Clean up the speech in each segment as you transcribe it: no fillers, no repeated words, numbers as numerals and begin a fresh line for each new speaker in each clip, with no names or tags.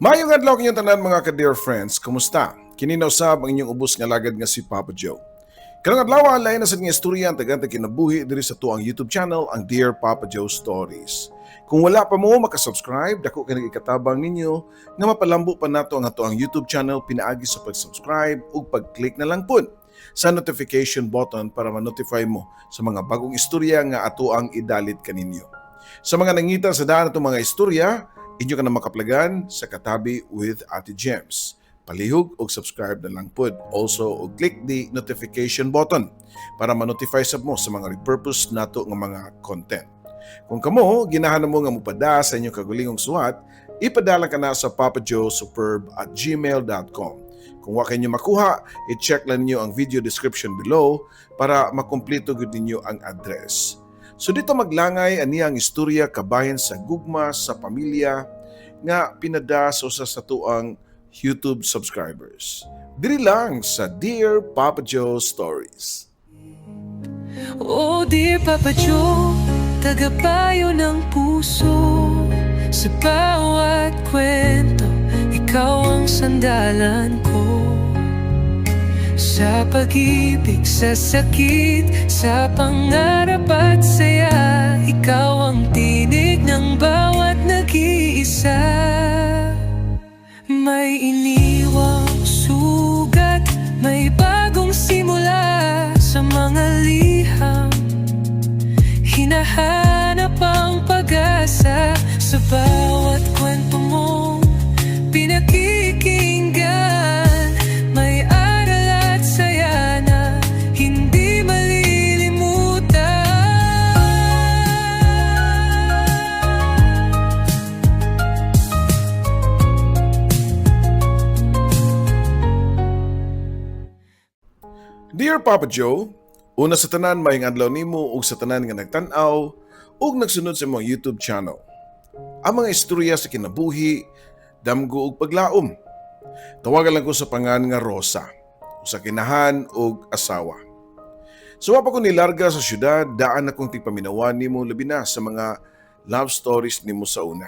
Maayong adlaw kinyong tanan, mga ka-dear friends, kumusta? Kini na usab ang inyong ubos nga lagad nga si Papa Joe. Karong adlaw, lain na sa nga istorya ang tagan kinabuhi diri sa atuang YouTube channel, ang Dear Papa Joe Stories. Kung wala pa mo makasubscribe, dako kay ikatabang ninyo nga mapalambo pa nato ang atuang YouTube channel pinaagi sa pag-subscribe ug pag-click na lang pud sa notification button para ma-notify mo sa mga bagong istorya nga atuang idalit kaninyo. Sa mga nangita sa daan atong mga istorya, inyo ka na makaplagan sa Katabi with Ate Gems. Palihog og subscribe na lang pud. Also, og click the notification button para ma-notify sab mo sa mga repurpose nato nga mga content. Kung kamo, ginahan mo nga mupada sa inyong kagulingong suwat, ipadala ka na sa papajoesuperb@gmail.com. Kung wa kayo makuha, i-check lang ninyo ang video description below para makumpleto gud ninyo ang address. So dito maglangay ani ang istorya kabahin sa gugma sa pamilya nga pinada sa usa sa tuang YouTube subscribers. Diri lang sa Dear Papa Joe Stories.
Oh dear Papa Joe, tagapayo ng puso. Sa bawat kwento, ikaw ang sandalan ko. Sa pag-ibig, sa sakit, sa pangarap at saya, ikaw ang tinig ng bawat nag-iisa. May iniwang sugat, may bagong simula. Sa mga liham, hinahanap ang pag-asa. Sa bawat kwento mong pinakikinggan, may aral at saya na hindi malilimutan.
Dear Papa Joe, una sa tanan, maayong adlaw nimo ug sa tanan nga nagtan-aw ug nagsunod sa imong YouTube channel. Ang mga istorya sa kinabuhi, damgo ug paglaom. Tawagan lang ko sa pangan nga Rosa, usa ka inahan ug asawa. So wa pa ko nilarga sa syudad, daan akong tigpaminawan nimo, labi na sa mga love stories nimo sa una.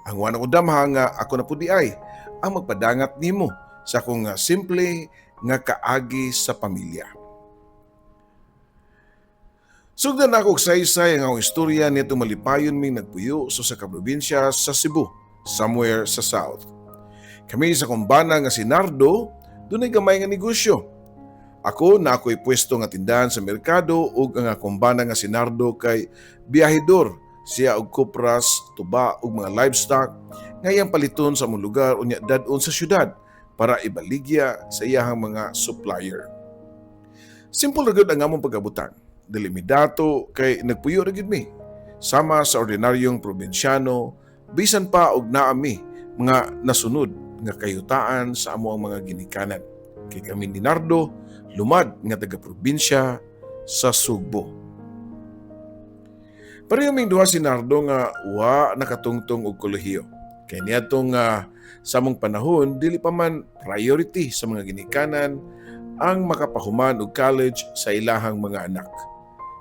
Ang wa nako damha nga ako na pud diay ang magpadangat nimo sa akong simple nga kaagi sa pamilya. Sugdan nako og saysay ang akong istorya nito malipayon ming nagpuyo sa usa ka probinsya sa Cebu, somewhere sa south. Kami sa akong bana nga si Nardo, dunay gamay nga negosyo. Ako naa ko'y pwesto nga tindahan sa merkado ug ang akong bana nga si Nardo kay biyahidor siya og kopras, tuba ug mga livestock nga iyang paliton sa among lugar unya dad-on sa syudad para ibaligya sa iyahang mga supplier. Simple ra gyud ang among pagkabutang. Dili mi dato kay nagpuyo ra gyud mi. Sama sa ordinaryong probinsyano, bisan pa og naa mi mga nasunod nga kayutaan sa among mga ginikanan. Kay kami ni Nardo, lumad nga taga-probinsya sa Sugbo. Pareho ming duha si Nardo nga wa nakatungtong og kolehiyo. Kay niadtong sa among panahon, dili pa man priority sa mga ginikanan ang makapahuman og college sa ilahang mga anak.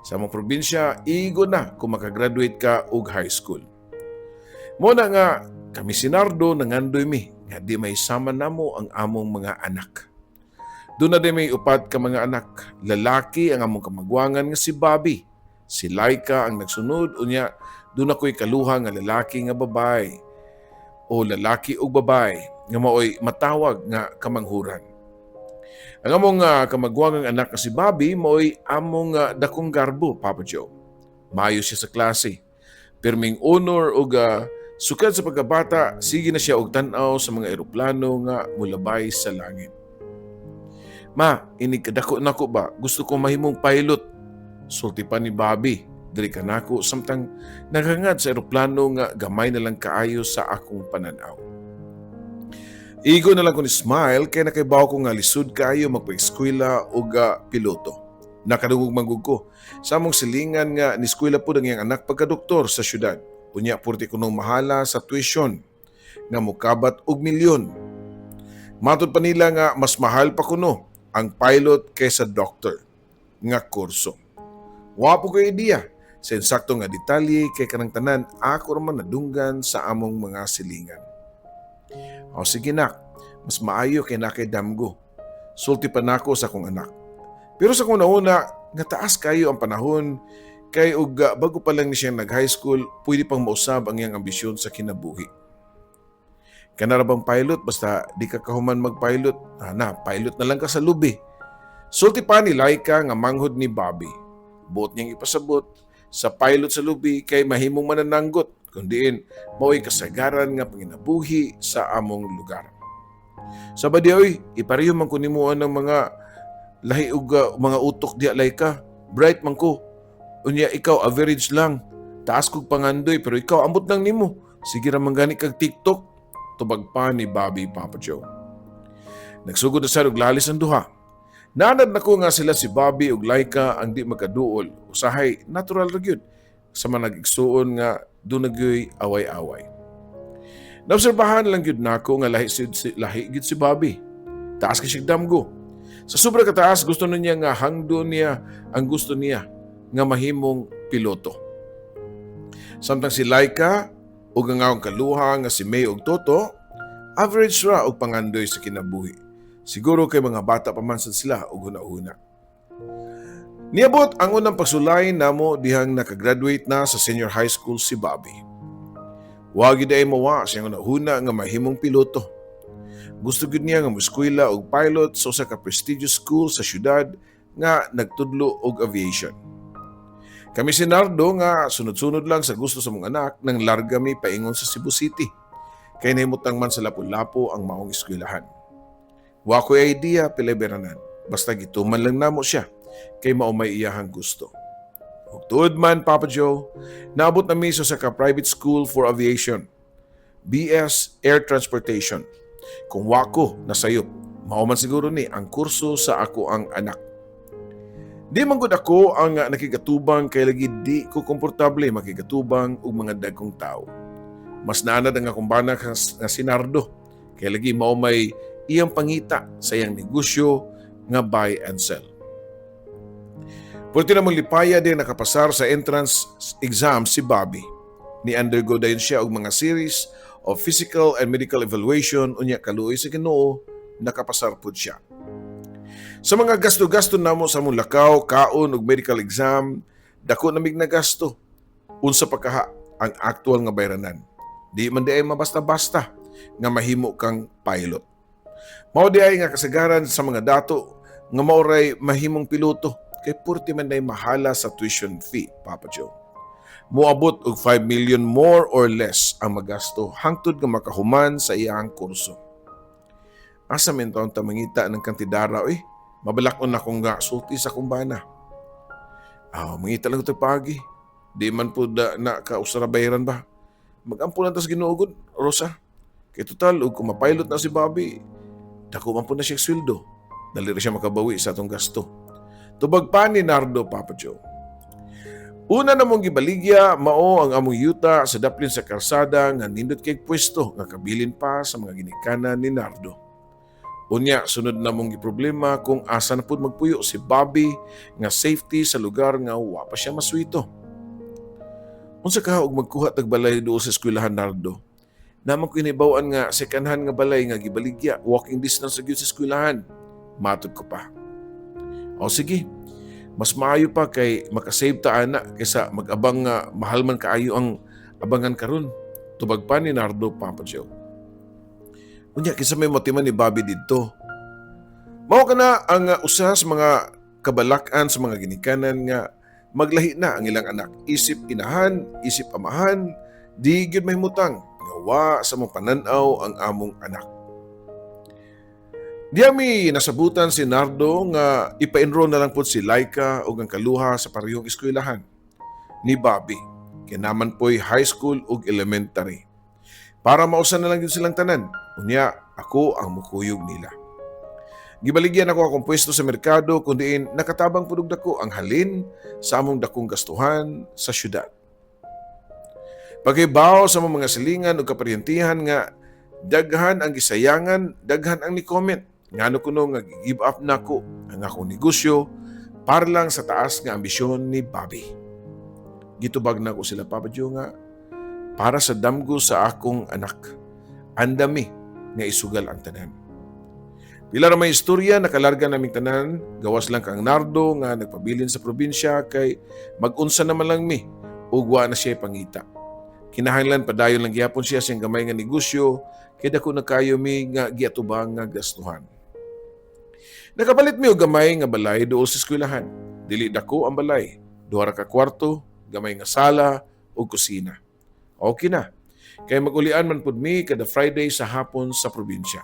Sa among probinsya, igo na kung makagraduate ka og high school. Mao na nga kami si Nardo nangandoy mi nga di mahisaman namo ang among mga anak. Duna diay mi upat ka mga anak. Lalaki ang among kamagwangan nga si Bobby. Si Laika ang nagsunod, unya duna ko'y kaluha nga lalaki nga babae o lalaki ug babae nga maoy matawag nga kamanghuran. Ang among kamagwangang anak nga si Bobby maoy among dakong garbo, Papa Joe. Maayo siya sa klase. Pirming honor ug sukad sa pagkabata, sige na siya og tan-aw sa mga eroplano nga mulabay sa langit. "Ma, inig kadako nako ba, gusto ko mahimong pilot," sulti pa ni Bobby diri kanako samtang naghangad sa eroplano nga gamay na lang kaayo sa akong pananaw. Igo na lang ko ni smile kay nakaibaw ko nga lisod kaayo magpa-eskwela og piloto. Nakadungog man gud ko sa among silingan nga ni-eskwela pud ang iyang anak pagka-doktor sa syudad. Unya purti kunong mahala sa tuition nga mukabat og milyon. Matud pa nila nga mas mahal pa kuno ang pilot kaysa doctor nga kurso. Wa po koy ideya Sa insakto nga detalye kay kanang tanan ako ra man nadunggan sa among mga silingan. "O sige nak, mas maayo kay naa kay damgo," sulti pa nako sa akong anak. Pero sa akong nauna, nga taas kayo ang panahon kay og bago pa lang ni siya nag high school, pwede pang mausab ang iyang ambisyon sa kinabuhi. "Kana ra bang pilot, basta di ka kahuman mag-pilot, na, pilot na lang ka sa lubi," sulti pa ni Laika nga manghod ni Bobby. Buot niyang ipasabot sa pilot sa lubi kay mahimong manananggot, kundiin mao'y kasagaran nga panginabuhi sa among lugar. "Sa ba di oy, ipareho man ko nimo ang mga lahi og mga utok diya, Laika. Bright man ko. Unya ikaw average lang. Taas kog pangandoy pero ikaw ambot lang nimo. Sige ra man gani kag TikTok," tubag pa ni Bobby, Papa Joe. Nagsugod na sa og lalis ang duha. Naanad nako nga sila si Bobby ug Laika ang di magkaduol. Usahay natural ra gyud sa mga nag-igsuon nga duna gyoy away-away. Naobserbahan lang gyud nako nga lahi gyud si Bobby. Taas kay siya damgo. Sa sobra kataas, gusto na niya nga hangdo niya ang gusto niya nga mahimong piloto. Samtang si Laika ug ang akong kaluha nga si May ug Toto, average ra og pangandoy sa kinabuhi. Siguro kay mga bata pa man sad sila og huna-huna. Niabot ang unang pagsulay namo dihang nakagraduate na sa senior high school si Bobby. Wa gyud ay mawa sa iyang huna nga mahimong piloto. Gusto gyud niya nga moeskwela og pilot sa usa ka prestigious school sa syudad nga nagtudlo og aviation. Kami si Nardo nga sunod-sunod lang sa gusto sa mga anak nang larga mi paingon sa Cebu City. Kay nahimutang man sa Lapu-Lapu ang maong eskwelahan. Wa ko'y idea pilay beranan. Basta gituman lang namo siya kay mao may iyahang gusto. Ug tuod man, Papa Joe, naabot na mi sa ka private school for aviation. BS Air Transportation. Kung wako nasayop, mao man siguro ni ang kurso sa ako ang anak. Di man gud ako ang nakigatubang kay lagi di ko komportable makigatubang og mga dagkong tao. Mas naanad ang akong bana nga si Nardo kay lagi mao may iyang pangita sa iyang negosyo nga buy and sell. Pwerte namong lipaya din nakapasar sa entrance exam si Bobby. Ni-undergo dayon siya og mga series of physical and medical evaluation, unya kaluoy sa Ginoo, nakapasar pud siya. Sa mga gasto-gasto namo sa among lakaw, kaon ug medical exam, dako na mig nagasto. Unsa pa kaha ang actual nga bayranan? Di man diay mabasta-basta nga mahimo kang pilot. Mao diay nga kasagaran sa mga dato nga maoray mahimong piloto kay purti man day mahala sa tuition fee, Papa Joe. Moabot og 5 million more or less ang magasto hangtod nga makahuman sa iyang kurso. "Asa man taon ta mangita ng kantidara oy? Mabalak-on akong nga sulti sa akong bana." "Ah, mangita lang ito pagi. Di man po da, na kausara bayaran ba. Magampo lang tas Ginoo gud, Rosa. Kay total, ug kung mapilot na si Bobby, dako man po na siya sweldo. Dali ra siya makabawi sa atong gasto," tubag pa ni Nardo, Papa Joe. Una na mong gibaligya mao ang among yuta sa daplin sa karsada nga nindot kay pwesto nga kabilin pa sa mga ginikanan ni Nardo. Unya, sunod na mong giproblema kung asa na pud magpuyo si Bobby nga safety sa lugar nga wa pa siya maswito. "Unsa ka og magkuha tag balay duol sa eskwelahan, Nardo? Naa man ko nahibaw-an nga second hand nga balay nga gibaligya, walking distance sa gyud sa eskwelahan," matod ko pa. "O sige, mas maayo pa kay makasave ta ana kaysa mag-abang nga mahal man kaayo ang abangan karon," tubag pa ni Nardo, Papa Joe. Unya, kinsa may motiman ni Bobby didto? Mao kana ang usa sa mga kabalak-an sa mga ginikanan nga maglahi na ang ilang anak. Isip inahan, isip amahan, di gyud mahimutang nga wa sa among panan-aw ang among anak. Diya mi nasabutan si Nardo nga ipa-enroll na lang po si Laika ug ang kaluha sa parehong eskwelahan ni Bobby. Kay naa man po'y high school ug elementary. Para mausa na lang yun silang tanan. Unya, ako ang mukuyog nila. Gibaligyan ako akong pwesto sa merkado kung diin nakatabang pud og dako ang halin sa among dakong gastuhan sa syudad. Paghibaw sa among mga silingan ug kaparyentihan nga daghan ang gisayangan, daghan ang ni-comment. Ngano kuno nga give up nako ang akong negosyo para lang sa taas nga ambisyon ni Bobby. Gitubag nako sila, Papa Joe, nga para sa damgo sa akong anak, andami nga isugal ang tanan. Pila ra may istorya, nakalarga naming tanan, gawas lang kang Nardo nga nagpabilin sa probinsya kay mag-unsa naman lang mi ug wa na siya pangita. Kinahanglan padayon lang gihapon siya sa gamay nga negosyo kay dako na kayo mi nga giatubang nga gastuhan. Nakapalit mi og gamay nga balay duol sa eskwelahan. Dili dako ang balay, duha ra ka kwarto, gamay nga sala ug kusina. Okay na. Kay magulian man pud mi kada Friday sa hapon sa probinsya.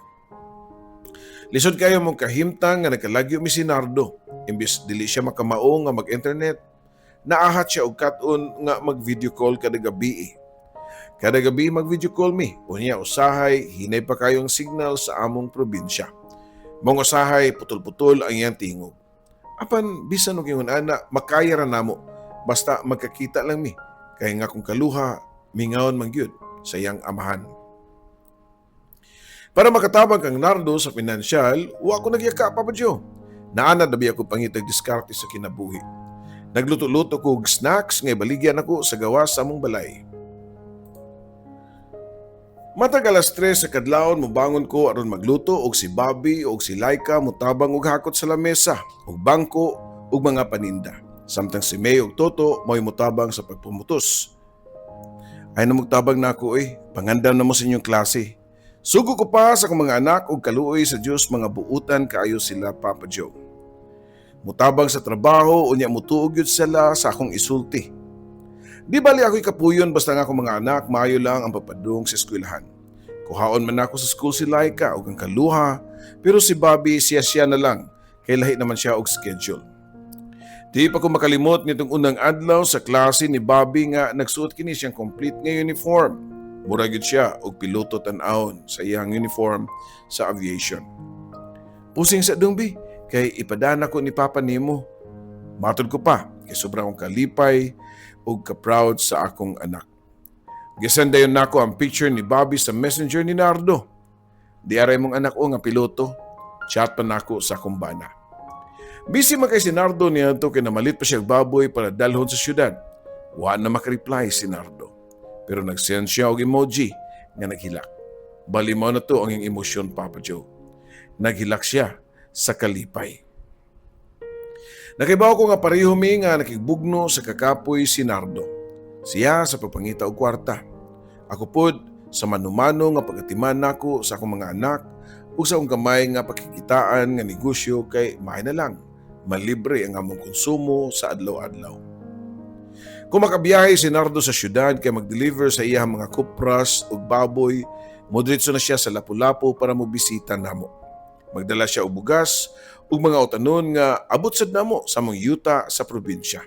Lisod kayo mong kahimtang nga nagkalagyo mi si Nardo. Imbis dili siya makamao nga mag-internet, naahat siya og kat-on nga mag-video call kada gabi. Kada gabi mag-video call mi. Unya usahay hinay pa kayong signal sa among probinsya. Mong usahay putol-putol ang iyang tingog. Apan bisan og ingon ana, makaya ra namo basta magkakita lang mi. Kay nga kung kaluha mingawon man gyud sa iyang amahan. Para makatabang kang Nardo sa pinansyal, wa ko nagyaka, Papa Joe. Naanad na biya ko pangitag diskarte sa kinabuhi. Nagluto-luto ko og snacks nga ibaligyan ako sa gawas sa among balay. Matag 3:00 sa kadlawon mobangon ko aron magluto og si Bobby og si Laika motabang og hakot sa lamesa, og bangko ug mga paninda. Samtang si May ug Toto mo'y motabang sa pagpumutos. Ay namugtabang na ako eh, pangandam na mo sa inyong klase. Sugo ko pa sa akong mga anak og kaluoy sa Dios, mga buutan kaayo sila, Papa Joe. Mutabang sa trabaho unya mutuog gyud sila sa akong isulti. Di bali ako'y kapuyon basta nga akong mga anak maayo lang ang papadung sa eskwelahan. Kuhaon man ako sa school si Laika og ang kaluha, pero si Bobby siya siya na lang kay lahi naman siya og schedule. Di pa ko makalimot nitong unang adlaw sa klase ni Bobby nga nagsuot kini siyang complete nga uniform. Mura gyud siya og piloto tan-awon sa iyang uniform sa aviation. "Pusing sa dungbi kay ipadana ko ni Papa nimo." Matod ko pa kay sobra akong kalipay ug ka-proud sa akong anak. Gisend dayon nako ang picture ni Bobby sa Messenger ni Nardo. "Di aray mong anak o nga piloto." Chat pa nako sa akong bana. Busy man kay si Nardo niadto kay namalit pa siya og baboy para dalhon sa syudad. Wa na makareply si Nardo. Pero nag-send siya og emoji nga naghilak. Bali mao na to ang iyang emosyon, Papa Joe. Naghilak siya sa kalipay. Nakibaw ko nga pareho mi nga nakigbugno sa kakapoy si Nardo. Siya sa pagpangita og kwarta. Ako pod sa manumano nga pagatiman nako sa akong mga anak ug sa akong gamay nga pakikitaan nga negosyo kay maayo na lang malibre ang among konsumo sa adlaw-adlaw. Kung makabiyahe si Nardo sa syudad kay mag-deliver sa iyang mga kupras ug baboy, modritso na siya sa Lapu-Lapu para mobisita namo. Magdala siya og bugas ug mga utanon nga abot sad namo sa among yuta sa probinsya.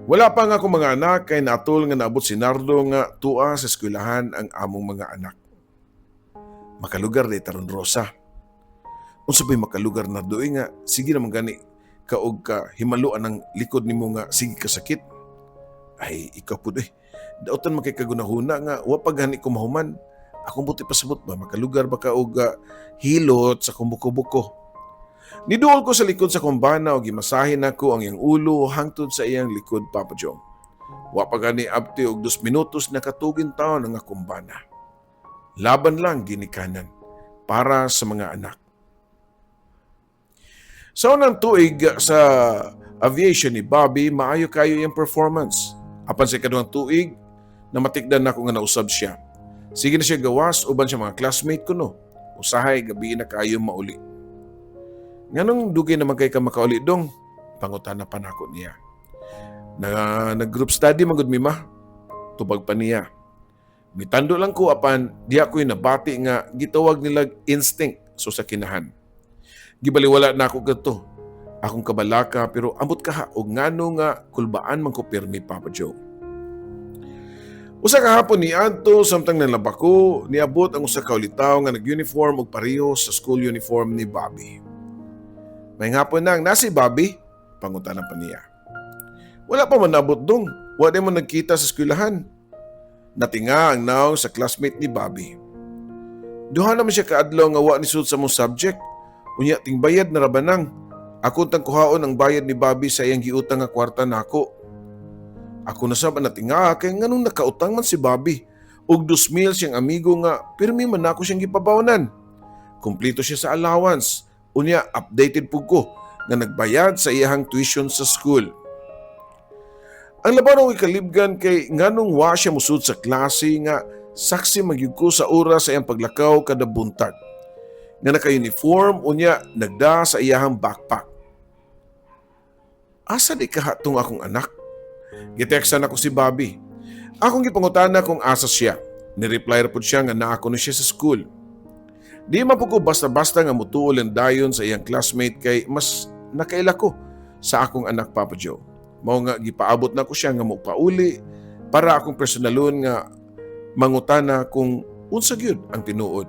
Wala pa nga akong mga anak kay naatol nga naabot si Nardo nga tua sa eskwelahan ang among mga anak. "Makalugar di taron, Rosa." "Unsa ba'y makalugar, Nardo, eh, nga sige naman gani ka og ka himaluan ang likod nimo nga sige kasakit?" "Ay, ikaw pud eh. Dautan man kay kagunahuna nga wa pa gani ko mahuman. Akong buti pasabot ba, makalugar ba ka og hilot sa akong buko-buko?" Niduol ko sa likod sa akong bana og gimasahe nako ang iyang ulo hangtod sa iyang likod, Papa Joe. Wa pa gani abti og 2 minutos, nakatugin taon ang akong bana. Laban lang, ginikanan, para sa mga anak. Sa unang tuig sa aviation ni Bobby, maayo kayo iyang performance. Apan sa ikaduhang tuig, namatikdan nako nga nausab siya. Sige na siya gawas uban siya mga classmate ko no. Usahay gabi na kayo mauli. "Nganong dugay naman kay ka makauli, dong?" Pangutana pa nako niya. "Na nag-group study man gud mi, ma." Tubag pa niya. Mitando lang ko apan di ako yung nabati nga gitawag nila instinct so sa kinahan. Gibaliwala na ako kadto. Akong kabalaka, pero ambot kaha og ngano nga kulbaan man ko pirmi, Papa Joe. Usa ka hapon ni adto, samtang nalaba ko, niabot ang usa ka ulitaw nga nag-uniform og pareho sa school uniform ni Bobby. "May hapon nang nasi Bobby?" Pangutana pa niya. "Wala pa man nabot, dong. Wa di mo nagkita sa eskwelahan." Natinga ang naong sa classmate ni Bobby. "Duha naman siya kaadlaw nga wa ni sud sa mong subject. Unya ting bayad na ra ba nang? Ako tang kuhaon ang bayad ni Bobby sa iyang giutang nga kwarta nako." Ako na sab natinga kay nganong nakautang man si Bobby. Og 2,000 siyang amigo nga pirmi man nako siyang gipabawnan. Kumplito siya sa allowance. Unya, updated pud ko nga nagbayad sa iyahang tuition sa school. Ang labaw nang ikalibgan kay nganong wa siya musud sa klase nga saksi magyud ko sa oras sa iyang paglakaw kada buntag. Nga naka-uniform, unya nagda sa iyahang backpack. Asa di kaha tong akong anak? Giteksan ako si Bobby. Akong gipangutana kung asa siya. Ni-reply ra pud siya nga naa kuno siya sa school. Di man pud ko basta-basta nga mutuol ang dayon sa iyang classmate kay mas nakaila ko sa akong anak, Papa Joe. Mao nga gipaabot na ko siya nga mopauli para akong personalon nga mangutana kung unsa gyud ang tinuod.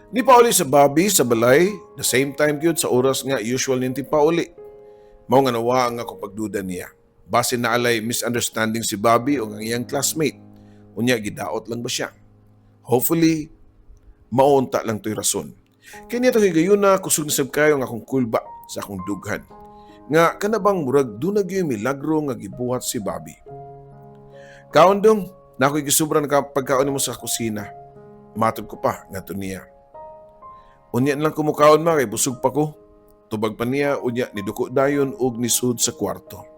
Ni pauli sa Bobby sa balay, the same time gyud sa oras nga usual ning pauli. Mao nga nawa ang akong pagduda niya. Basin naa lay misunderstanding si Bobby o ang iyang classmate. Unya, gidaot lang ba siya? Hopefully, mao unta lang to'y rason. Kaya niya itong higayuna, kusog na sab kayo ang akong kulba sa akong dughan. Nga kanabang murag duna gyud milagro nga gibuhat si Bobby. "Kaon, dong, naa ko'y gisubra nga pagkaon nimo sa kusina." Matod ko pa ngadto niya. "Unya na lang ko mukaon, ma, kay busog pa ko." Tubag pa niya, unya niduko dayon og nisud sa kwarto.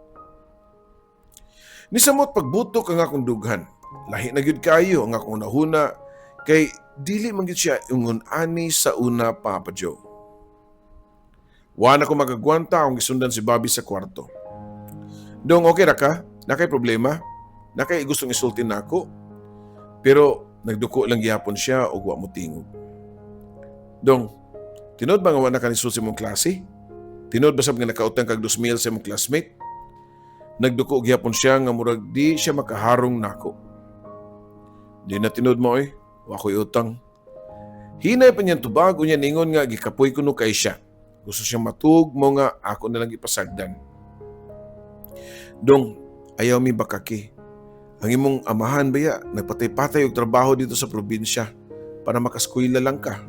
Nisamot pagbutok ang akong dughan. Lahi na gyud kayo ang akong nahuna kay dili man gyud siya ingon ani sa una, Papa Joe. Wa na ko makagwanta, akong gisundan si Bobby sa kwarto. "Dong, okay ra ka? Naa kay problema? Naa kay gustong isulti nako?" Pero nagduko lang gihapon siya ug wa mo tingog. "Dong, tinuod ba nga wa na ka nisud sa imong klase? Tinuod ba sab nga nakautang kag 2,000 sa imong classmate?" Nagduko gihapon siya nga murag di siya makaharong nako. "Di na tinuod, ma, oy. Wa ko'y utang." Hinay pa niyang tubag, unya ningon nga gikapoy kuno kay siya. Gusto siyang matug, mao nga ako na lang ipasagdan. "Dong, ayaw mi bakaki. Ang imong amahan baya, nagpatay-patay og trabaho dito sa probinsya para makaskwela lang ka."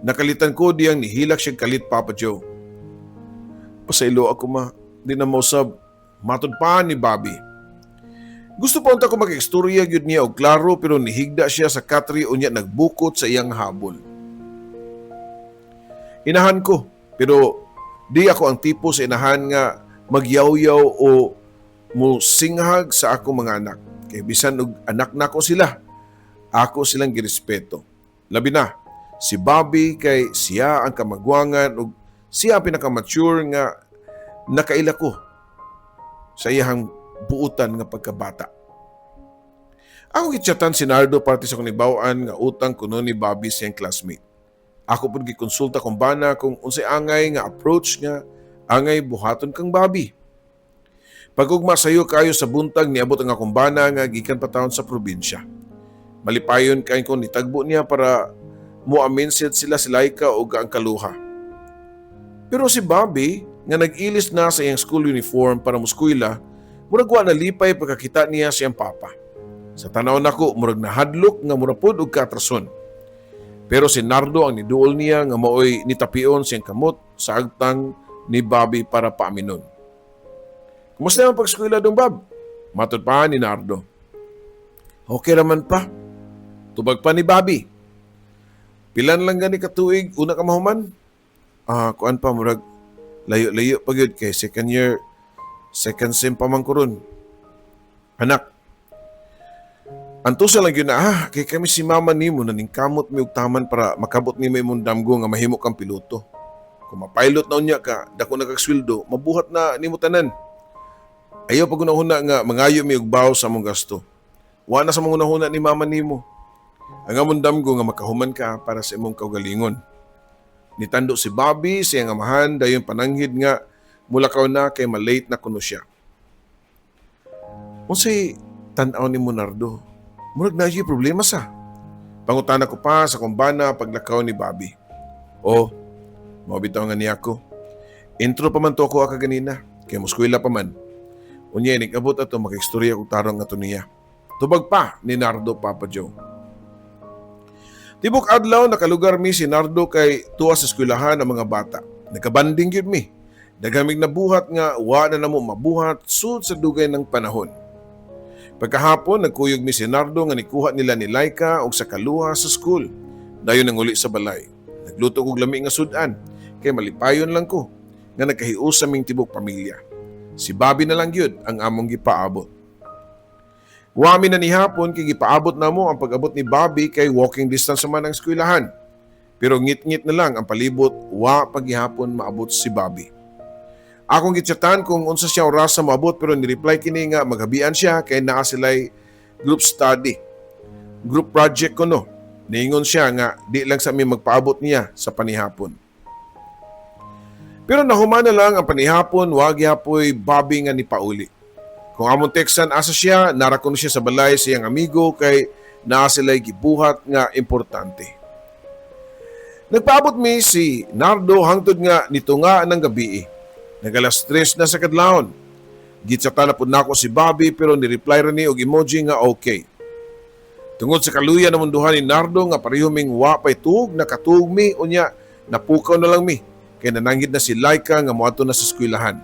Nakalitan ko diyang nihilak siya kalit, Papa Joe. "Pasaylo ako, ma, di na mausab." Matod pa ni Bobby. Gusto pa unta ko mag-istorya gyud niya og klaro, pero nihigda siya sa katre unya nagbukot sa iyang habol. Inahan ko, pero di ako ang tipo sa inahan nga magyawyaw o musinghag sa akong mga anak. Kay bisan og anak nako sila, ako silang girespeto. Labi na si Bobby kay siya ang kamagwangan ug siya ang pinaka-mature nga nakaila ko sa iyang buutan nga pagkabata. Ako gitchatan si Nardo parte sa kung nga utang kuno ni Bobby sa iyang classmate. Ako pud gikonsulta kong bana kung unsay angay nga approach nga angay buhaton kang Bobby. Pagugma sayo kayo sa buntag, niabot ang akong bana nga gikan pa taon sa probinsya. Malipayon kay ko nitagbo niya para moaminsid sila si Laika ug ang kaluha. Pero si Bobby nga nag-ilis na sa iyang school uniform para muskwela, murag wa nalipay pagkakita niya siyang papa. Sa tanaw nako, murag nahadlok nga mura pod og katrason. Pero si Nardo ang niduol niya nga maoy nitapion siyang kamot sa agtang ni Bobby para paaminon. "Kumusta naman pag-eskwela dong, Bob?" Matod pa ni Nardo. "Okay raman, Pa." Tubag pa ni Bobby. "Pilan lang gani katuig una ka mahuman?" "Ah, kuan pa, murag layo-layo pa gyud kay second year, second sem pa man ko ron." "Anak, antusa lang gyud na ah, kay kami si mama nimo naningkamot mi og taman para makabot nimo imong damgo nga mahimo kang piloto. Kung ma-pilot na unya ka, dako na kag sweldo, mabuhat na nimo tanan. Ayaw pag huna nga mangayo mi og baw sa among gasto. Wa na sa mga hunahuna ni mama nimo. Ang among damgo nga makahuman ka para sa imong kaugalingon." Nitando si Bobby sa iyang amahan, dayon pananghid nga mulakaw na kay malate na kuno siya. "Unsay tan-aw ni Monardo? Murag naa problema sa?" Pangutana ko pa sa kumbana paglakaw ni Bobby. "Oh, mao bitaw nga niya ko. Intro pa man to ako kaganina, kay muskwela pa man. Unya, inig-abot ato makaistorya kog tarong ato niya." Tubag pa ni Nardo, Papa Joe. Tibok adlaw nakalugar mi si Nardo kay tuwa sa eskwelahan ang mga bata. Nagkabanding gyud mi. Daghan mig nabuhat nga wa na namo mabuhat sud sa dugay ng panahon. Pagkahapon, nagkuyog mi si Nardo nga nikuha nila ni Laika og sa kaluha sa school. Dayon nanguli sa balay. Nagluto kog lami nga sudan kay malipayon lang ko nga nagkahiusa ming tibok pamilya. Si Bobby na lang gyud ang among gipaabot. Wa mi na nihapon kay gipaabot namo ang pag-abot ni Bobby kay walking distance man ang eskwelahan. Pero ngit-ngit na lang ang palibot, wa paghihapon maabot si Bobby. Akong gitchatan kung unsa siya orasa moabot pero ni-reply kini nga maghabian siya kay naa sila'y group study. Group project kuno. Niingon siya nga di lang sa mi magpaabot niya sa panihapon. Pero nahuman na lang ang panihapon, wa gihapoy Bobby nga nipauli. Kung among teksan asa siya, nara kuno siya sa balay sa iyang amigo kay naa sila'y gibuhat nga importante. Nagpaabot mi si Nardo hangtod nga nitunga ng gabi. Nag-alas 3 na sa kadlawon. Gitsata na pud nako si Bobby pero ni-reply ra ni og emoji nga okay. Tungod sa kaluya na munduhan ni Nardo nga pareho ming wa pay tuog, nakatuog mi, unya napukaw na lang mi kay nananggid na si Laika nga moadto na sa eskwelahan.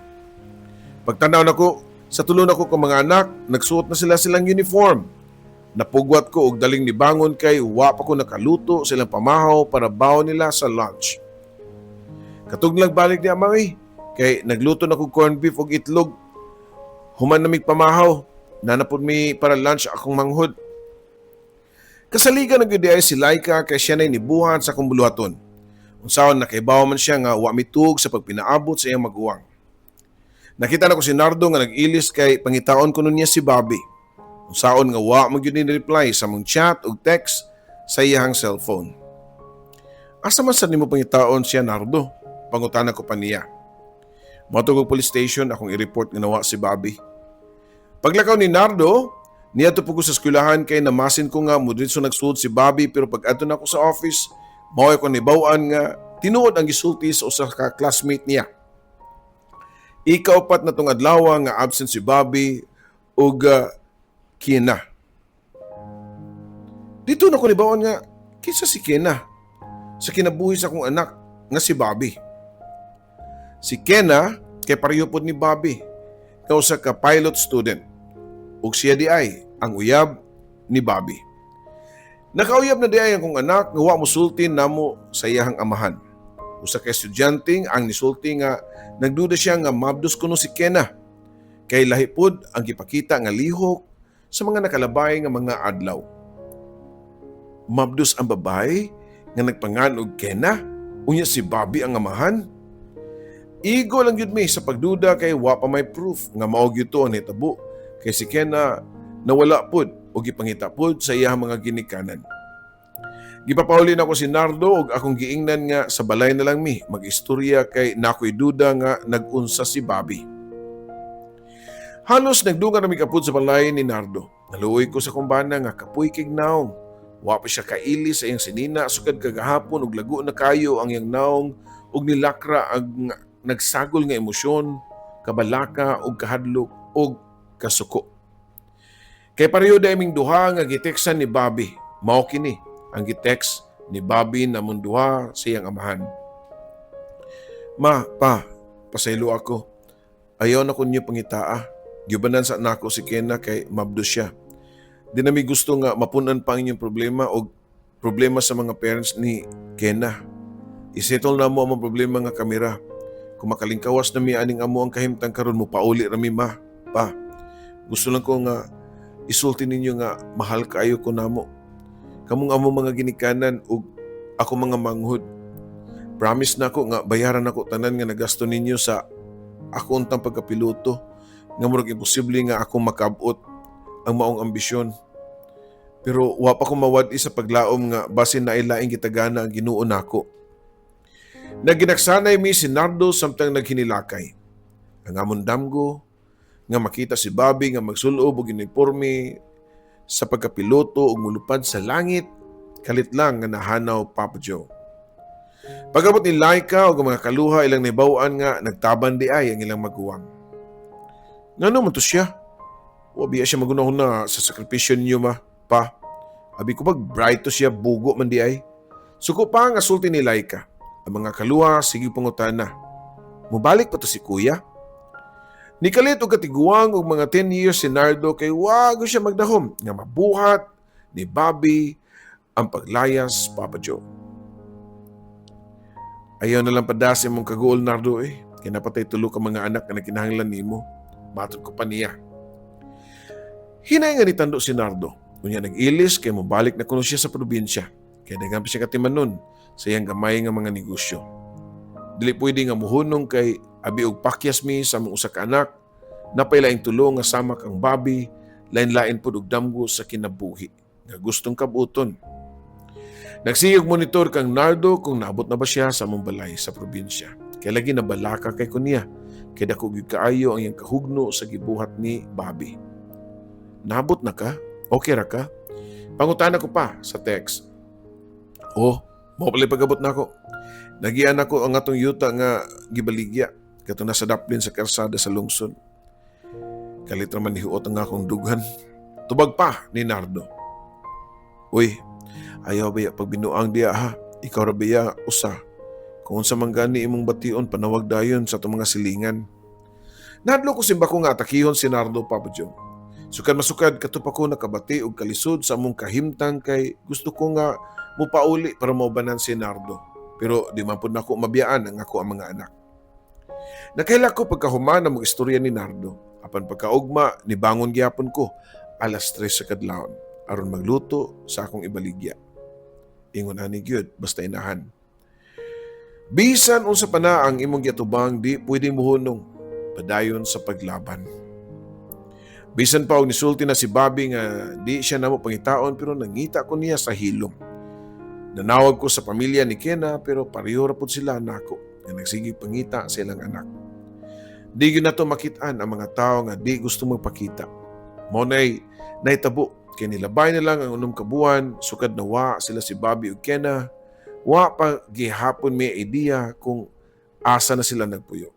Pagtanaw nako sa tulo nako ka mga anak, nagsuot na sila silang uniform. Napugwat ko og daling nibangon kay wa pa ko nakaluto silang pamahaw para baon nila sa lunch. Katuglag balik ni ama kay nagluto na kog corned beef og itlog. Human na mig pamahaw, naa na pud mi para lunch akong manghod. Kasaligan na gyud ay si Laika kay siya na'y nibuhat sa akong buluhaton. Unsaon nakaibaw man siya nga wa mitug sa pagpinaabot sa iyang maguwang. Nakita nako si Nardo nga nag-ilis kay pangitaon kuno niya si Bobby. Unsaon nga wa man gyud ni reply sa among chat ug text sa iyang cellphone. "Asa man sa nimo pangitaon siya, Nardo?" pangutana ko pa niya. "Moadto kog police station, akong i-report nga nawa si Bobby." Paglakaw ni Nardo, niadto po ko sa eskwelahan kay namasin ko nga mudritso nagsulod si Bobby, pero pag adto nako sa office, mao ko nibaw-an nga tinuod ang gisulti sa usa ka classmate niya. Ikaupat na tong adlaw nga absent si Bobby ug Kina. Didto na ko nibaw-an nga kinsa si Kena sa kinabuhi sa akong anak nga si Bobby. Si Kena kay pareho pod ni Bobby nga usa ka pilot student ug siya diay ang uyab ni Bobby. Nakauyab na diay ang akong anak nga wa mosulti namo sa iyahang amahan. Usa ka estudyante ang nisulti nga nagduda siya nga mabdos kuno si Kena kay lahi pod ang gipakita nga lihok sa mga nakalabay nga mga adlaw. Mabdos ang babae nga nagpangan og Kena, unya si Bobby ang amahan? Igo lang gyud mi sa pagduda kay wa pa may proof nga mao gyud to ang nahitabo kay si Kena nawala pud o gipangita pud sa iyang mga ginikanan. Gipapauli nako si Nardo ug akong giingnan nga sa balay na lang mi mag-istorya kay nakoy duda nga nag-unsa si Bobby. Halos nagdungan na mi kapud sa balay ni Nardo. Naluoy ko sa akong bana nga kapoy kig naong. Wa pa siya kaili sa iyang sinina sukad kagahapon ug lago na kayo ang iyang naong ug nilakra ang nagsagol nga emosyon, kabalaka ug kahadlok ug kasuko. Kay pareho diay ming duha nga giteksan ni Bobby. Mao kini ang gitext ni Bobby namong duha sa iyang amahan. "Ma, pa, pasaylo ako. Ayaw na ko ninyo pangitaa. Giubanan sa nako si Kena kay mabdo siya. Di na mi gusto nga mapunan pa ang inyong problema o problema sa mga parents ni Kena. Isettle na mo ang mga problema nga kamera. Kung makalingkawas na mi aning amo ang kahimtang karon, mo pauli ra mi, ma, pa. Gusto lang ko nga isulti ninyo nga mahal kaayo ko namo. Kamong amo mga ginikanan ug ako mga manghud. Promise nako nga bayaran nako tanan nga nagasto ninyo sa ako untang pagkapiloto nga murag imposible nga ako makabot ang maong ambisyon. Pero wa pa ko mawad sa paglaom nga basin naay laing gitagana ang Ginoo nako." Nagginaksanay mi si Nardo samtang naghinilakay. Ang amon damgo nga makita si Bobby nga magsulob og uniforme sa pagkapiloto ug mulupad sa langit, kalit lang nga nahanaw, Papa Joe. Pag-abot ni Laika ug ang mga kaluha, ilang nahibaw-an nga nagtaban diay ang ilang maguwang. "Ngano man to siya? Wa biya siya maghuna-huna sa sakripisyo ninyo, ma, pa. Abi ko pag bright to siya, bugo man diay." Suko pa ang asulti ni Laika. Ang mga kaluha sige pangutana. Mubalik pa to si kuya. Nikalit og katiguang og mga 10 years si Nardo kay wa gyud siya magdahom nga mabuhat ni Bobby ang paglayas, Papa Joe. "Ayaw na lang padas imong kaguol, Nardo, eh. Kay naa pa tay tulo ka mga anak nga nagkinahanglan nimo." Matod ko pa niya. Hinay nga nitando si Nardo. Unya nag-ilis kay mobalik na kuno siya sa probinsya. Kay daghan pa siya katimanon sa iyang gamay nga mga negosyo. Dili pwede nga muhunong kay abi og pakyas mi sa among usa ka anak. Naa pay laing tulo nga sama kang Bobby, lain-lain pud og damgo sa kinabuhi nga gustong kabuton. Nagsigeg monitor kang Nardo kung naabot na ba siya sa among balay sa probinsya. Kay lagi nabalaka kay ko niya, kay dako gyud kaayo ang iyang kahugno sa gibuhat ni Bobby. "Naabot na ka? Okay ra ka?" Pangutana ko pa sa text. "Oh, mao pala pag-abot nako. Nagian ako ang atong yuta nga gibaligya kato nasa daplin sa karsada sa lungsod. Kalit ra man nihuot ang akong dughan." Tubag pa ni Nardo. "Uy, ayaw baya pagbinuang diya ha. Ikaw ra baya usa. Kung unsa man gani imong bation, panawag dayon sa atong mga silingan." Nahadlok ko simbako nga atakihon si Nardo, Papa Joe. Sukad masukad kato pa ko nakabati og kalisod sa among kahimtang kay gusto ko nga mupauli para maubanan si Nardo. Pero di man pud nako mabiyaan ang ako ang mga anak. Nakahilak ko pagkahuman ang istorya ni Nardo. Apan pagkaugma, nibangon gyapon ko alas 3 sa kadlawon aron magluto sa akong ibaligya. Ingon ani gyud basta inahan. Bisan unsa pa na ang imong giatubang, di pwedeng muhunong, padayon sa paglaban. Bisan pa og nisulti na si Bobby nga di siya namo pangitaon, pero nangita ko niya sa hilom. Nanawag ko sa pamilya ni Kena pero pareho ra pud sila nako nga nagsige pangita sa ilang anak. Di gyud nato makit-an ang mga tao nga di gusto magpakita. Mao nay nahitabo kay nilabay na lang ang 6 ka buwan sukad na wa sila si Bobby ug Kena, wa pa gihapon may idea kung asa na sila nagpuyo.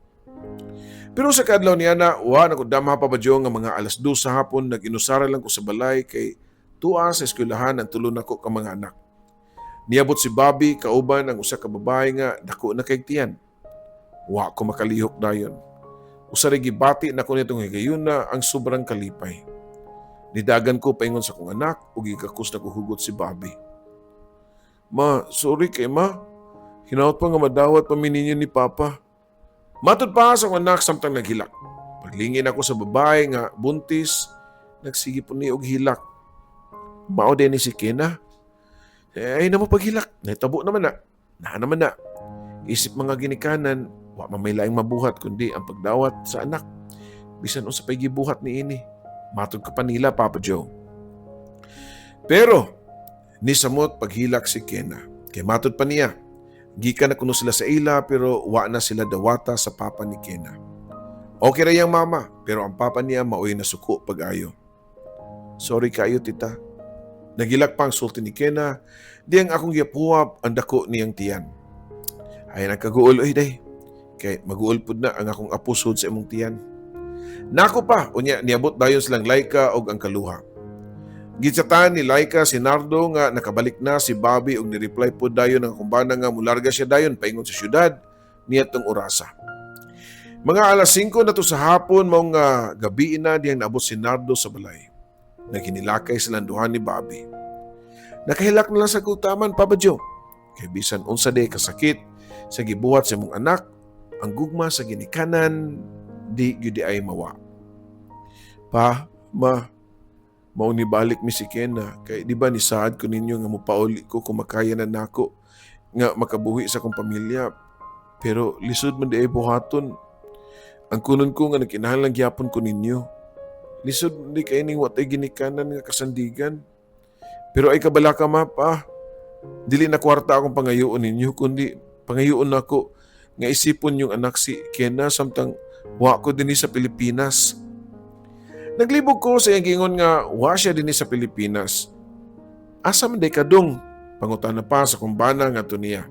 Pero sa kaadlaw niya na, wa na ko damha, Papa Joe, nga mga alas 2 sa hapon nag-inusara lang ko sa balay kay tuwa sa eskwelahan ang tulo nako ka mga anak. Niabot si Bobby kauban ang usa ka babae nga dako na kay tiyan. Wa ko makalihok dayon. Usa ra gibati nako nitong higayuna, ang sobrang kalipay. Nidagan ko paingon sa akong anak ug gikakus na ko hugot si Bobby. "Ma, sorry kay ma. Hinaot pa nga madawat pa mi ninyo ni Papa." Matod pa sa akong anak samtang naghilak. Paglingin ako sa babae nga buntis, nagsige po ni og hilak. "Mao din ni si Kena. Eh, ay na mo paghilak. Nahitabo naman na. Naa naman na. Isip mga ginikanan, wa man may laing mabuhat kundi ang pagdawat sa anak. Bisan unsa pa'y gibuhat ni ini." Matod ka pa nila, Papa Joe. Pero, nisamot paghilak si Kena. Kay matod pa niya, gikan na kuno sila sa ila pero wa na sila dawata sa papa ni Kena. Okay ra yang mama, pero ang papa niya maoy nasuko pag-ayo. "Sorry kayo, tita." Nagilak pa ang sulti ni Kena, di ang akong giapuap ang dako niyang tiyan. "Ay nagkaguol oy day. Kay maguol pud na ang akong apo sud sa imong tiyan." Nako pa, unya niabot dayon silang Laika og ang kaluha. Gitsatan ni Laika si Nardo nga nakabalik na si Bobby ug ni-reply pod dayon ang akong bana nga mularga siya dayon paingon sa syudad niadtong orasa. Mga alas 5 na to sa hapon mao nga gabi na diyang naabot si Nardo sa balay. Naghinilakay silang duha ni Bobby. Nakahilak na lang sa kutaman, Papa Joe. Kay bisan unsa day kasakit sa gibuhat sa imong anak, ang gugma sa ginikanan di gyud ay mawa. "Pa, ma, mao ni balik mi si Kena kay di ba nisaad ko ninyo nga mopauli ko kung makaya na nako nga makabuhi sa akong pamilya, pero lisod man di ay buhaton. Ang kunon ko nga nagkinahanglan gyapon ko ninyo. Lisod man di kay ning watay ginikanan nga kasandigan. Pero ay kabalaka, ma, pa. Dili na kwarta akong pangayoon ninyo kundi pangayoon nako nga isipon yung anak si Kena samtang wa ko dinhi sa Pilipinas." Naglibog ko sa iyang giingon nga wa siya dinhi sa Pilipinas. "Asa man day kadung?" Pangutana pa sa akong bana ngadto niya.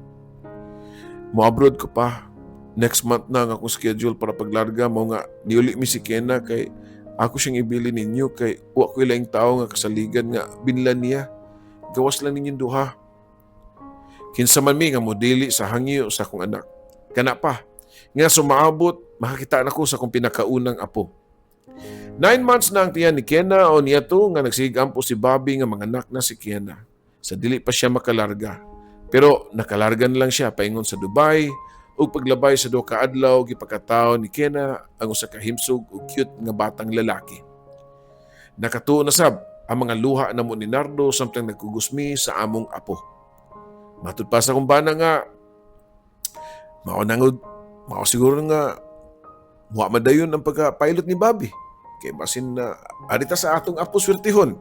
"Mo-abroad ko, pa. Next month na ang akong schedule para paglarga, mao nga niuli mi si Kena kay ako siyang ibili ninyo kay wa ko laing tao nga kasaligan nga binlan niya. Gawas lang ninyong duha. Kinsa man mi nga modili sa hangyo sa akong anak. Kana pa." Nga sumaabot, makakita na ko sa akong pinakaunang apo. 9 months na ang tiyan ni Kiena o niya to nga nagsigampo si Bobby nga manganak na si Kiena. Sa dili pa siya makalarga. Pero nakalarga na lang siya paingon sa Dubai ug paglabay sa 2 ka adlaw, gipakatawo ni Kiena ang usa ka himsog ug cute nga batang lalaki. Nakatuo na sab ang mga luha namo ni Nardo samtang nagkugos mi sa among apo. Matud pa sa akong bana nga mao nangod mao siguro nga wa madayon ang pagka-pilot ni Bobby. Kay basin na arita sa atong apo swertihon.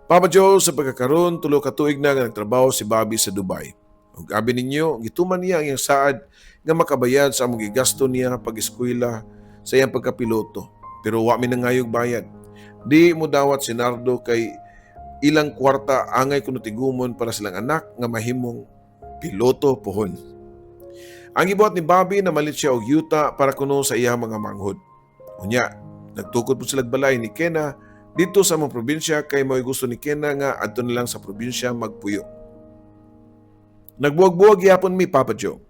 Papa Joe, sa pagkakaroon, 3 ka tuig na nga nagtrabaho si Bobby sa Dubai. Ug abi ninyo, gituman niya ang iyang saad nga makabayad sa among gigasto niya pag-eskwela sa iyang pagkapiloto. Pero wa mi nangayog bayad. Di mo dawat si Nardo kay ilang kwarta angay kuno tigumon para silang anak nga mahimong piloto pohon. Ang gibuhat ni Bobby na malit siya og yuta para kuno sa iyang mga manghod. Unya, nagtukod po sila balay ni Kena dito sa among probinsya kay mo'y gusto ni Kena nga adto na lang sa probinsya magpuyo. Nagbuwag-buwag gyapon mi, Papa Joe.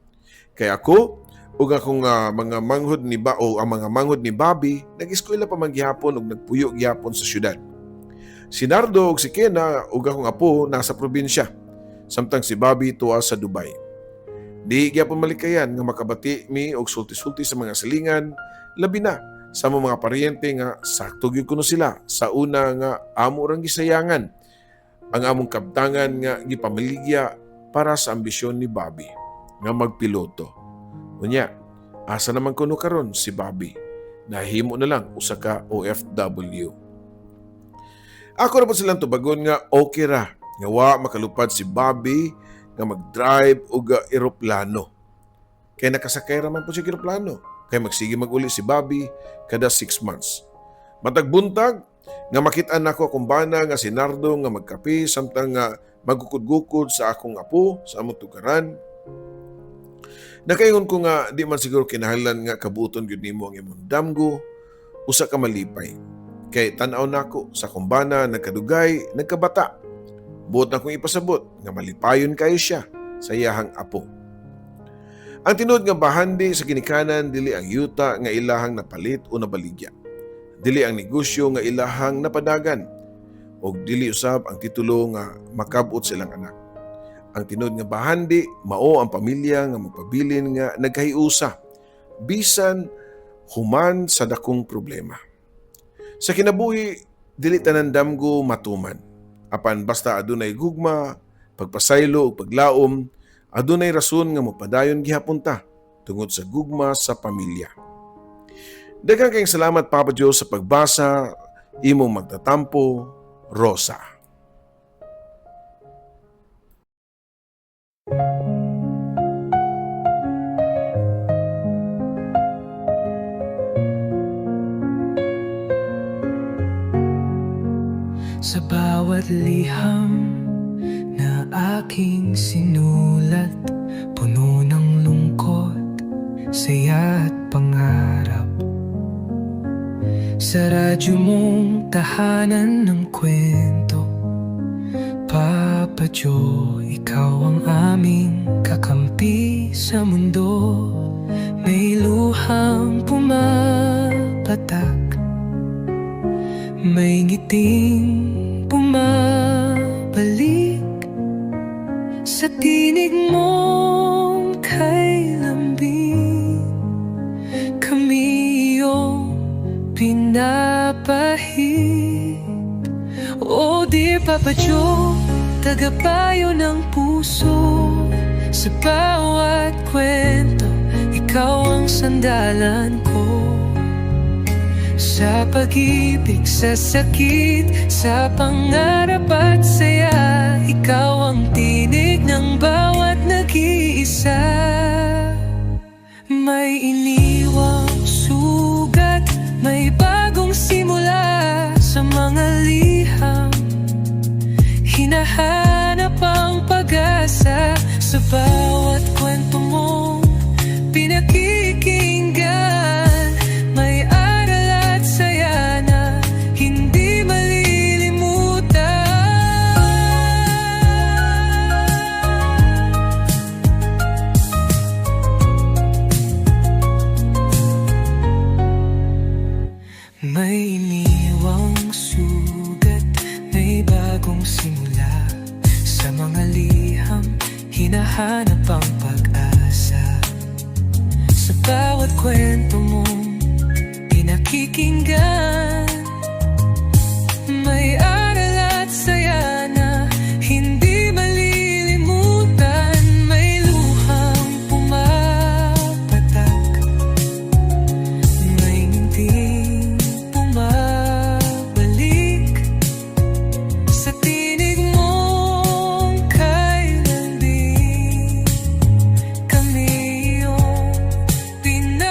Kay ako ug akong mga manghod ni ba o ang mga manghod ni Bobby nag-eskwela pa man gihapon ug nagpuyo gihapon sa syudad. Si Nardo ug si Kena ug akong apo nasa probinsya, samtang si Bobby tuwa sa Dubai. Di gyapon malikayan nga makabati mi og sulti-sulti sa mga silingan, labi na sa among mga paryente nga sakto gyud kuno sila sa una nga amo rang gisayangan ang among kabtangan nga gipamaligya para sa ambisyon ni Bobby nga magpiloto. Unya, asa naman kuno karon si Bobby? Nahimo na lang usa ka OFW. Ako ra po silang tubagon nga okay ra nga wa makalupad si Bobby nga mag-drive og eroplano. Kay nakasakay ra man po siya og eroplano. Kay magsige mag-uli si Bobby kada 6 months. Matag buntag nga makit-an nako akong bana nga si Nardo nga magkape samtang nga magukod-gukod sa akong apo sa among tugaran. Nakaingon ko nga di man siguro kinahanglan nga kabuton gyud nimo ang imong damgo usa ka malipay. Kay tan-aw nako sa akong bana nagkadugay, nagkabata. Buot na kong ipasabot nga malipayon kayo siya sa iyahang apo. Ang tinuod nga bahandi sa ginikanan dili ang yuta nga ilahang napalit o nabaligya. Dili ang negosyo nga ilahang napadagan o dili usab ang titulo nga makabot silang anak. Ang tinuod nga bahandi mao ang pamilya nga magpabilin nga nagkahiusa bisan human sa dakong problema. Sa kinabuhi, dili tanan damgo matuman. Apan basta adunay gugma, pagpasaylo ug paglaom, adunay rason nga mopadayon gihapon ta tungod sa gugma sa pamilya. Daghang kayong salamat, Papa Joe, sa pagbasa. Imong magtatampo, Rosa.
Sa bawat liham na aking sinulat, puno ng lungkot, saya at pangarap. Sa radyo mong tahanan ng kwento, Papa Joe, ikaw ang aming kakampi sa mundo. May luhang pumapatak, may ngiting bumabalik. Sa tinig mong kay lambing, kami iyong pinapahid. Oh dear Papa Joe, tagapayo ng puso. Sa bawat kwento, ikaw ang sandalan ko. Sa pag-ibig, sa sakit, sa pangarap at saya, ikaw ang tinig ng bawat nag-iisa. May iniwang sugat, may bagong simula. Sa mga liham, hinahanap ang pag-asa. Sa bawat kwento mong pinakikinggan, may aral at saya na hindi malilimutan. Hinahanap ang pag-asa. Sa bawat kwento mong pinakikinggan, may aral at saya na hindi malilimutan. May luhang pumapatak, may ngiting bumabalik sa tinig mong kay lambing, kami iyong pinapahid.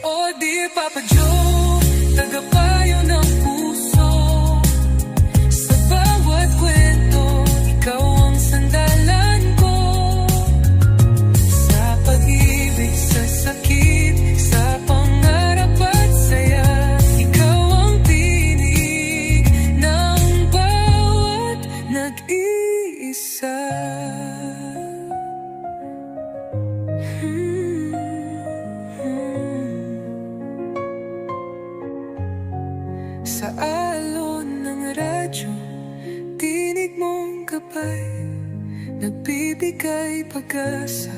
Oh dear Papa Joe, tagapayo ng puso. Sa bawat kwento, ikaw ang sandalan ko. Sa pag-ibig, sa sakit, sa pangarap at saya, ikaw ang tinig ng bawat nag-iisa. Sa alon ng radyo, tinig mong gabay, nagbibigay pag-asa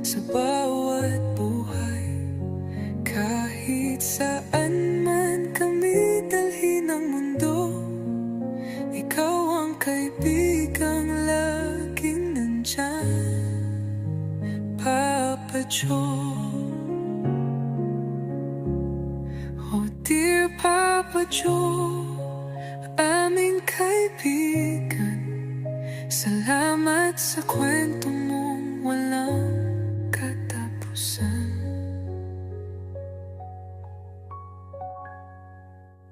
sa bawat buhay. Kahit saan man kami dalhin ng mundo, ikaw ang kaibigang laging nandyan, Papa Joe. Oh dear Papa Joe, aming kaibigan, salamat sa kwento mong walang katapusan.